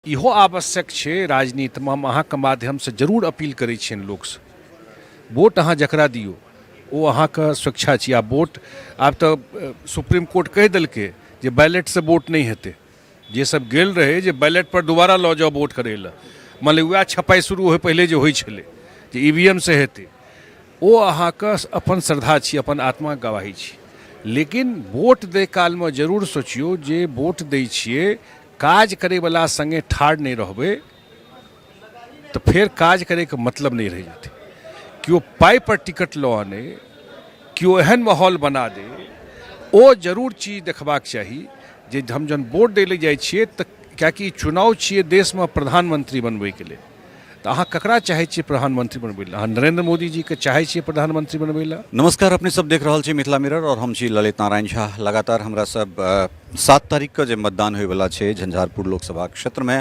इहो आवश्यक छै राजनीतिमे। हम अहाँके माध्यमसँ जरूर अपील करै छियनि लोकसँ, वोट अहाँ जकरा दियौ ओ अहाँके स्वेच्छा छी। आ वोट आब तऽ सुप्रीम कोर्ट कहि देलकै जे बैलेटसँ वोट नहि हेतै। जे सब गेल रहै जे बैलेट पर दोबारा लऽ जाउ वोट करै लए, मान लिअ वएह छपाइ शुरू होइ पहिले जे होइ छलै जे ई वी एम सँ हेतै, ओ अहाँके अपन श्रद्धा छी, अपन आत्माके गवाही छी। लेकिन वोट दै कालमे जरूर सोचियौ जे वोट दै छियै, काज करैवला सङ्गे ठाढ़ नहि रहबै तऽ फेर काज करैके मतलब नहि रहि जेतै। केओ पाइपर टिकट लऽ आनै, केओ एहन माहौल बना दे, ओ जरूर चीज देखबाक चाही जे हम जहन वोट दै लए जाइ छियै तऽ किएकि ई चुनाव छियै देशमे प्रधानमंत्री बनबैके लेल, तऽ अहाँ ककरा चाहै छियै प्रधानमंत्री बनबै लए? अहाँ नरेन्द्र मोदीजीके चाहै छियै प्रधानमंत्री बनबै लए? नमस्कार, अपने सब देख रहल छी मिथिला मिरर और हम छी ललित नारायण झा। लगातार हमरा सब 7 तारीख के जे मतदान होइवला छै झंझारपुर लोकसभा क्षेत्रमे,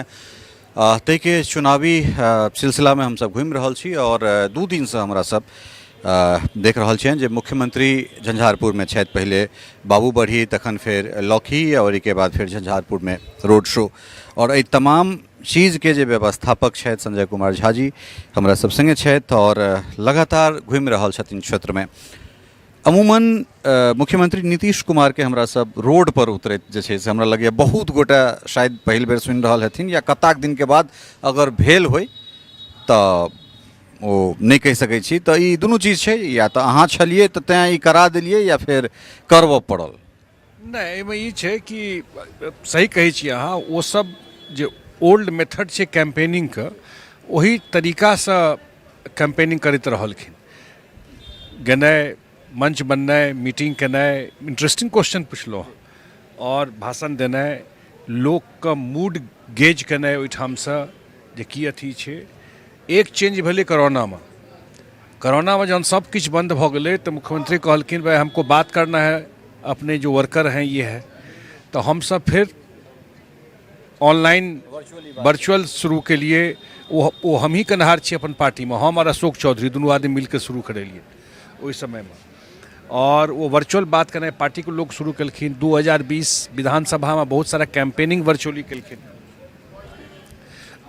ताहिके चुनावी सिलसिलामे हमसब घुमि रहल छी और 2 दिनसँ हमरा सब देख रहल छियनि जे मुख्यमंत्री झंझारपुरमे छथि। पहिले बाबूबढ़ी, तखन फेर लौकही और एहिके बाद फेर झंझारपुरमे रोड शो। और एहि तमाम चीजके जे व्यवस्थापक छथि संजय कुमार झा जी हमरा सब सङ्गे छथि और लगातार घुमि रहल छथिन क्षेत्रमे। अमूमन मुख्यमंत्री नीतीश कुमारके हमरा सब रोड पर उतरैत जे छै से हमरा लगैए बहुत गोटा शायद पहिल बेर सुनि रहल हेथिन या कताक दिनके बाद अगर भेल होइ तऽ ओ नहि कहि सकै छी। तऽ ई दुनू चीज छै, या तऽ अहाँ छलियै तऽ तैँ ई करा देलियै या फेर करबऽ पड़ल। नहि, एहिमे ई छै कि सही कहै छी अहाँ, ओ सब जे ओल्ड मेथड छै कैम्पेनिंगके, ओही तरीकासँ कैम्पेनिंग करैत रहलखिन। गेनाइ, मंच बननाइ, मीटिंग केनाइ, इंटरेस्टिंग क्वेश्चन पुछलहुँ आओर भाषण देनाइ, लोकके मूड गेज केनाइ ओहिठामसँ जे की अथी छै। एक चेंज भेलै कोरोनामे। कोरोनामे जहन सब किछु बंद भऽ गेलै तऽ मुख्यमंत्री कहलखिन भाई हमको बात करना है, अपने जो वर्कर हैं ये है, तऽ हमसब फेर ऑनलाइन वर्चुअल शुरू केलिए। ओ हमही केनहार छी अपन पार्टीमे, हम आओर अशोक चौधरी दुनू आदमी मिलके शुरू करेलिए ओहि समयमे। और ओ वर्चुअल बात केनाइ पार्टीके लोक शुरू केलखिन। 2020 विधानसभामे बहुत सारा कैम्पेनिंग वर्चुअली केलखिन।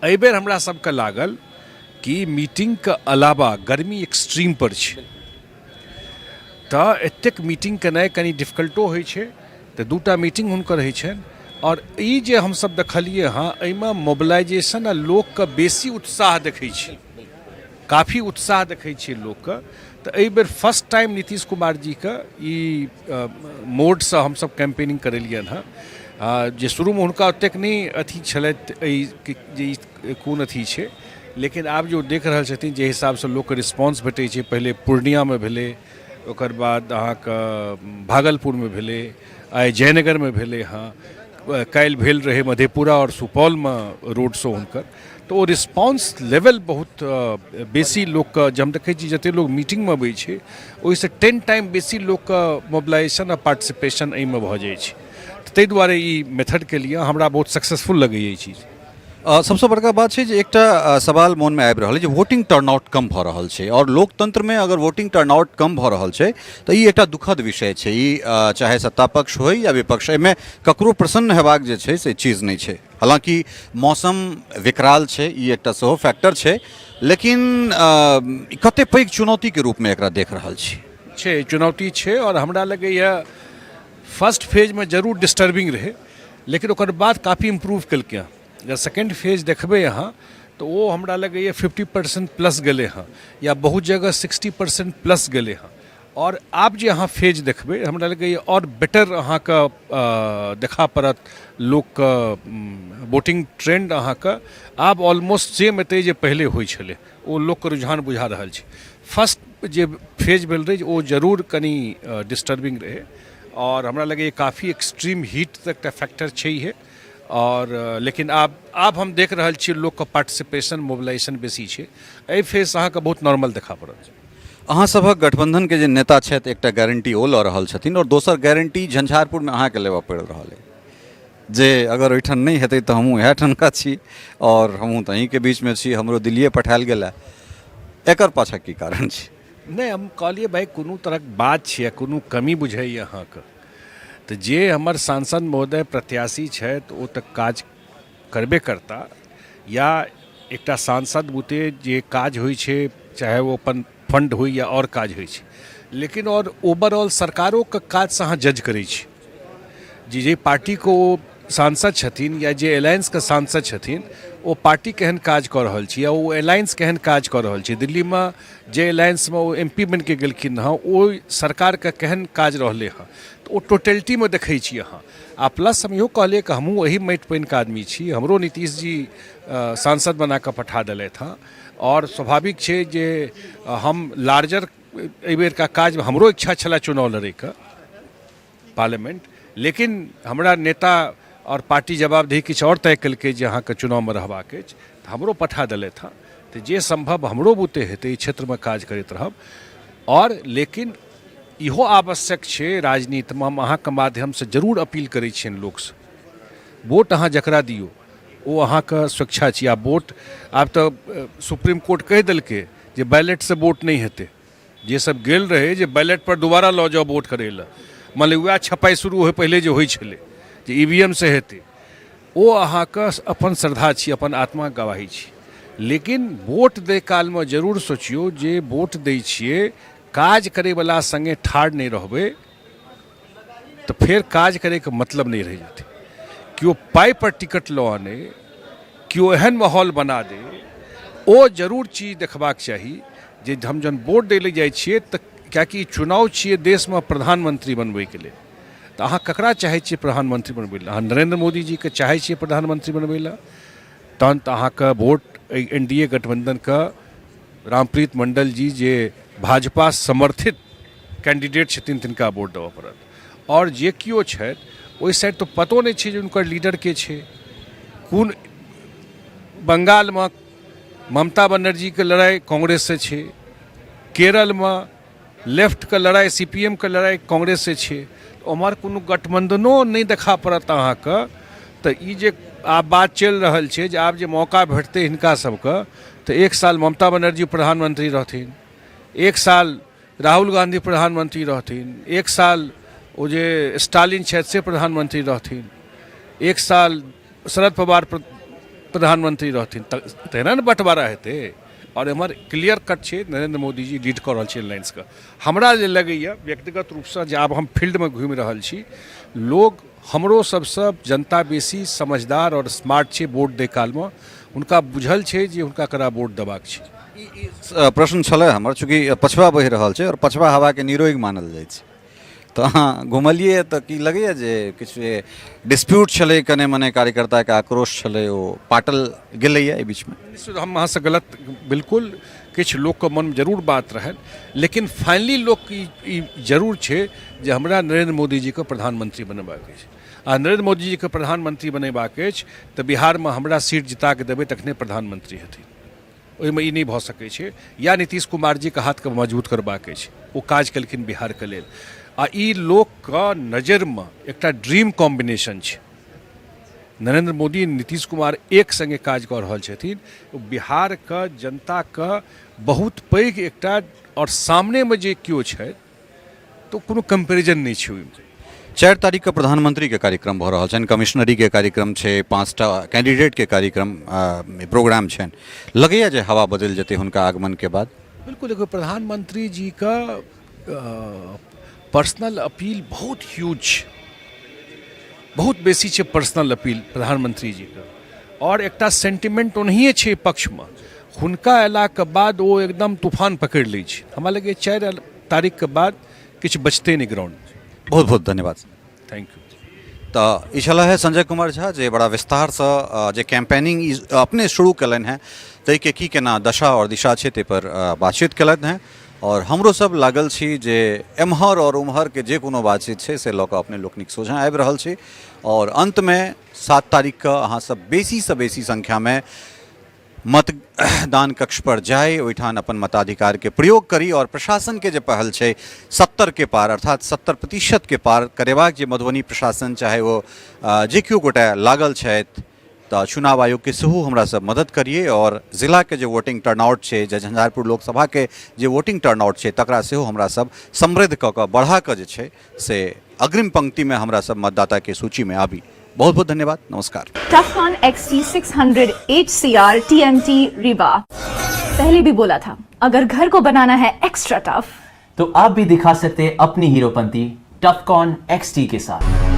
एहिबेर हमरा सबके लागल कि मीटिंगके अलावा गर्मी एक्सट्रीम पर छै तऽ एतेक मीटिंग केनाइ कनि डिफिकल्टो होइ छै, तऽ 2टा मीटिंग हुनकर होइ छनि। आओर ई जे हमसब देखलियै हँ एहिमे मोबिलाइजेशन आ लोकके बेसी उत्साह देखै छी, काफी उत्साह देखै छियै लोकके। तऽ एहिबेर फर्स्ट टाइम नीतीश कुमार जीके ई मोडसँ हमसब कैम्पेनिंग करेलियनि हँ। जे शुरूमे हुनका ओतेक नहि अथी छलथि एहि जे ई कोन अथी छै, लेकिन आब जे ओ देख रहल छथिन जे हिसाबसँ लोकके रिस्पॉन्स भेटै छै, पहिले पूर्णियामे भेलै, ओकर बाद अहाँके भागलपुरमे भेलै, आइ जयनगरमे भेलै हँ, काल्हि भेल रहै मधेपुरा आओर सुपौलमे रोड शो हुनकर, तऽ ओ रिस्पॉन्स लेवल बहुत बेसी लोकके जे हम देखै छी जतेक लोक मीटिंगमे अबै छै ओहिसँ 10 टाइम बेसी लोकके मोबिलाइजेशन आ पार्टिसिपेशन एहिमे भऽ जाइ छै। ताहि दुआरे ई मेथडके लिए हमरा बहुत सक्सेसफुल लगैए ई चीज। सबसँ बड़का बात छै जे एकटा सवाल मोनमे आबि रहल अइ जे वोटिंग टर्नआउट कम भऽ रहल छै आओर लोकतंत्रमे अगर वोटिंग टर्नआउट कम भऽ रहल छै तऽ ई एकटा दुखद विषय छै। ई चाहे सत्ता पक्ष होइ या विपक्ष, एहिमे ककरो प्रसन्न हेबाक जे छै से चीज नहि छै। हालाँकि मौसम विकराल छै, ई एकटा सेहो फैक्टर छै, लेकिन कते पैघ चुनौतीके रूपमे एकरा देख रहल छी? छै, चुनौती छै। आओर हमरा लगैए फर्स्ट फेजमे जरूर डिस्टर्बिंग रहै, लेकिन ओकर बाद काफी इम्प्रूव केलकै हँ। अगर सेकेंड फेज देखबै अहाँ तऽ ओ हमरा लगैए 50% प्लस गेलै हँ या बहुत जगह 60% प्लस गेलै हँ। आओर आब जे अहाँ फेज देखबै हमरा लगैए आओर बेटर अहाँके देखा पड़त। लोकके वोटिंग ट्रेंड अहाँके आब ऑलमोस्ट सेम एतै जे पहिले होइ छलै, ओ लोकके रुझान बुझा रहल छै। फर्स्ट जे फेज भेल रहै ओ जरूर कनि डिस्टर्बिंग रहै आओर हमरा लगैए काफी एक्सट्रीम हीट तऽ एकटा फैक्टर छैहे। आओर लेकिन आब हम देख रहल छियै लोकके पार्टिसिपेशन मोबिलाइजेशन बेसी छै। एहि फेज अहाँके बहुत नॉर्मल देखा पड़त। अहाँ सभक गठबंधनके जे नेता छथि एकटा गारंटी ओ लऽ रहल छथिन आओर दोसर गारंटी झंझारपुरमे अहाँके लेबऽ पड़ि रहल अइ जे अगर ओहिठाम नहि हेतै तऽ हमहूँ इएह ठनका छी आओर हमहूँ तऽ अहीँके बीचमे छी, हमरो दिल्लीए पठायल गेल हँ। एकर पाछाँ की कारण छै? नहि, हम कहलियै भाइ कोनो तरहक बात छै आ कोनो कमी बुझाइए अहाँके तऽ जे हमर सांसद महोदय प्रत्याशी छथि ओ तऽ काज करबे करता। या एकटा सांसद बुते जे काज होइ छै, चाहे ओ अपन फंड होइ या आओर काज होइ छै, लेकिन आओर ओवरऑल सरकारोके काजसँ अहाँ जज करै छी जे जे पार्टीके ओ सांसद छथिन या जे अलायंसके सांसद छथिन, ओ पार्टी केहन काज कऽ रहल छै या ओ अलायंस केहन काज कऽ रहल छै। दिल्लीमे जे अलायंसमे ओ एम पी बनिके गेलखिन हँ, ओहि सरकारके केहन काज रहलै हँ, तऽ ओ टोटलिटीमे देखै छी अहाँ। आ प्लस हम इहो कहलियै कि हमहूँ एही माटि पानिके आदमी छी, हमरो नीतीश जी सांसद बना कऽ पठा देलथि हँ, आओर स्वाभाविक छै जे हम लार्जर एहिबेरका काजमे हमरो इच्छा छलए चुनाव लड़ैके पार्लियामेंट, लेकिन हमरा नेता आओर पार्टी जवाबदेही किछु आओर तय केलकै जे अहाँके चुनावमे रहबाक अछि, तऽ हमरो पठा देलथि हँ। तऽ जे सम्भव हमरो बुते हेतै, एहि क्षेत्रमे काज करैत रहब। आओर लेकिन इहो आवश्यक छै राजनीतिमे, हम अहाँके माध्यमसँ जरूर अपील करै छियनि लोकसँ, वोट अहाँ जकरा दियौ ओ अहाँके स्वेच्छा छी। आ वोट आब तऽ सुप्रीम कोर्ट कहि देलकै जे बैलेटसँ वोट नहि हेतै। जे सब गेल रहै जे बैलेट पर दोबारा लऽ जाउ वोट करै लए, मान लिअ वएह छपाइ शुरू होइ पहिले जे होइ छलै जे ई वी एम से हेतै, ओ अहाँके अपन श्रद्धा छी, अपन आत्माके गवाही छी। लेकिन वोट दै कालमे जरूर सोचियौ जे वोट दै छियै, काज करैवला सङ्गे ठाढ़ नहि रहबै तऽ फेर काज करैके मतलब नहि रहि जेतै। केओ पाइपर टिकट लऽ आनै, केओ एहन माहौल बना दे, ओ जरूर चीज देखबाक चाही जे हम जहन वोट दै लए जाइ छियै तऽ किएकि ई चुनाव छियै देशमे प्रधानमंत्री बनबैके लेल, तऽ अहाँ ककरा चाहै छियै प्रधानमंत्री बनबै लए? अहाँ नरेन्द्र मोदीजीके चाहै छियै प्रधानमंत्री बनबै लए, तहन तऽ अहाँके वोट एहि एन डी ए गठबन्धनके रामप्रीत मण्डल जी जे भाजपा समर्थित कैंडिडेट छथिन तिनका वोट देबऽ पड़त। आओर जे केओ छथि ओहि साइड तऽ पतो नहि छै जे हुनकर लीडर के छै कोन। बंगालमे ममता बनर्जीके लड़ाइ कांग्रेससँ छै, केरलमे लेफ्टके लड़ाइ सी पी एम के लड़ाइ कांग्रेससँ छै, ओम्हर कोनो गठबन्धनो नहि देखा पड़त अहाँके। तऽ ई जे आब बात चलि रहल छै जे आब जे मौका भेटतै हिनका सबके, तऽ एक साल ममता बनर्जी प्रधानमंत्री रहथिन, एक साल राहुल गांधी प्रधानमंत्री रहथिन, एक साल ओ जे स्टालिन छथि से प्रधानमंत्री रहथिन, एक साल शरद पवार प्रधानमंत्री रहथिन, तहिना ने बँटवारा हेतै। आओर एम्हर क्लियर कट छै, नरेन्द्र मोदीजी लीड कऽ रहल छै अलायंसके। हमरा जे लगैए व्यक्तिगत रूपसँ जे आब हम फील्डमे घुमि रहल छी, लोग हमरो सबसँ जनता बेसी समझदार आओर स्मार्ट छै। वोट दै कालमे हुनका बुझल छै जे हुनका ककरा वोट देबाक छै। ई प्रश्न छलै हमर, चूँकि पछबा बहि रहल छै आओर पछबा हवाके निरोग मानल जाइ छै, तऽ अहाँ घुमलियै तऽ की लगैए जे किछु डिस्प्यूट छलै, कने मने कार्यकर्ताके आक्रोश छलै, ओ पाटल गेलैए एहि बीचमे? निश्चित हम अहाँसँ गलत, बिल्कुल किछु लोकके मनमे जरूर बात रहनि, लेकिन फाइनली लोकके ई जरूर छै जे हमरा नरेन्द्र मोदीजीके प्रधानमंत्री बनेबाक अछि, आ नरेन्द्र मोदीजीके प्रधानमंत्री बनेबाक अछि तऽ बिहारमे हमरा सीट जिताके देबै तखने प्रधानमंत्री हेथिन, ओहिमे ई नहि भऽ सकै छै। या नीतीश कुमारजीके हाथके मजबूत करबाक अछि, ओ काज केलखिन बिहारके लेल, आ ई लोकके नजरिमे एकटा ड्रीम कॉम्बिनेशन छै। नरेन्द्र मोदी नीतीश कुमार एक सङ्गे काज कऽ रहल छथिन, ओ बिहारके जनताके बहुत पैघ एकटा, आओर सामनेमे जे केओ छथि तऽ कोनो कम्पेरिजन नहि छै ओहिमे। 4 तारीखके प्रधानमंत्रीके कार्यक्रम भऽ रहल छनि, कमिश्नरीके कार्यक्रम छै, 5टा कैंडिडेटके कार्यक्रम प्रोग्राम छनि, लगैए जे हवा बदलि जेतै हुनका आगमनके बाद? बिल्कुल, देखियौ प्रधानमंत्री जीके पर्सनल अपील बहुत ह्यूज छै, बहुत बेसी छै पर्सनल अपील प्रधानमंत्री जीके, आओर एकटा सेंटिमेंट ओनाहिए छै पक्षमे। हुनका अयलाके बाद ओ एकदम तूफान पकड़ि लै छै। हमरा लगैए 4 तारीखके बाद किछु बचतै नहि ग्राउंड। बहुत बहुत धन्यवाद। Thank you. तऽ ई छलाह है संजय कुमार झा, जे बड़ा विस्तारसँ जे कैम्पेनिंग ई अपने शुरू केलनि हेँ ताहिके की केना दशा आओर दिशा छै ताहिपर बातचीत केलथि हेँ। आओर हमरो सब लागल छी जे एम्हर आओर ओम्हरके जे कोनो बातचीत छै से लऽ कऽ अपने लोकनिक सोझाँ आबि रहल छी। आओर अन्तमे 7 तारीखके अहाँ सब बेसीसँ बेसी संख्यामे मतदान कक्ष पर जाय, ओहिठाम अपन मताधिकारके प्रयोग करी आओर प्रशासनके जे पहल छै 70 के पार, अर्थात 70% के पार करेबाक जे मधुबनी प्रशासन चाहे ओ जे केओ गोटे लागल छथि, तऽ चुनाव आयोगके सेहो हमरा सब मदद करियै आओर जिलाके जे वोटिंग टर्नआउट छै, जे झंझारपुर लोकसभाके जे वोटिंग टर्नआउट छै तकरा सेहो हमरा सब समृद्ध कऽ कऽ बढ़ा कऽ जे छै से अग्रिम पंक्तिमे हमरा सब मतदाताके सूचीमे आबी। बहुत बहुत धन्यवाद, नमस्कार। Tufcon XT600 HCR TMT Rewa। पहले भी बोला था, अगर घर को बनाना है एक्स्ट्रा टफ तो आप भी दिखा सकते हैं अपनी हीरोपंती टफकॉन XT के साथ।